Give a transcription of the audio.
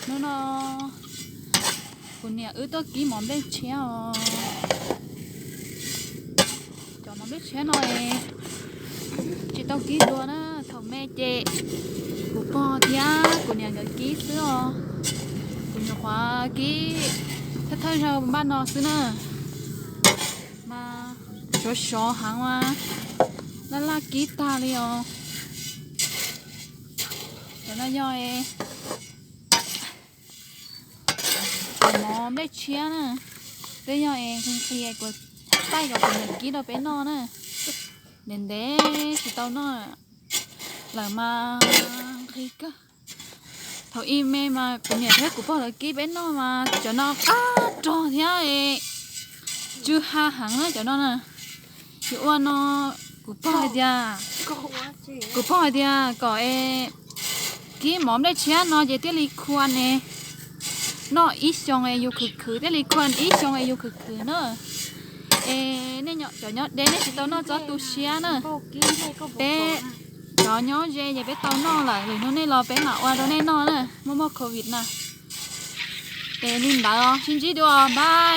Hnub no kuv niam wb tuaj kib mov nplej tshiab os. Cov mov nplej tshiab no es tsis tau kib dua na, thaum me ces kuv pog thiab kuv niam nkawd kib xwb os. Kuv nyuam qhuav kib thawj thawj zaug npaj no xwb na, mas sov sov heev mas laj laj kib tag li os. Cov no yog cov mov nplej tshiab na, twb yog es nqhis nqhis kuv taij kom kuv niam kib rau peb noj na. Ntev ntev tsis tau noj lawm mas nqhis kawg. Thaum ib me mas kuv niam thiab kuv pog lawv kib peb noj mas cov no qab rog thiab tsw ha heev na cov no na. Yuav ua no, kuv pog hais tias, kuv pog hais tias kom es kib mov nplej tshiab no ces thiaj li khua ne, noj ib xyoo es yus khwv khwv, thiaj li khua ib xyoo es yus khwv khwv na. Es nej cov nyob deb nej tsis tau noj txob tu siab na. Peb cov nyob ze ces peb tau noj lawm, lwm hnub nej los peb mam ua rau nej noj na, muaj muaj covid na. Es li ntawd sib ntsib dua, bye.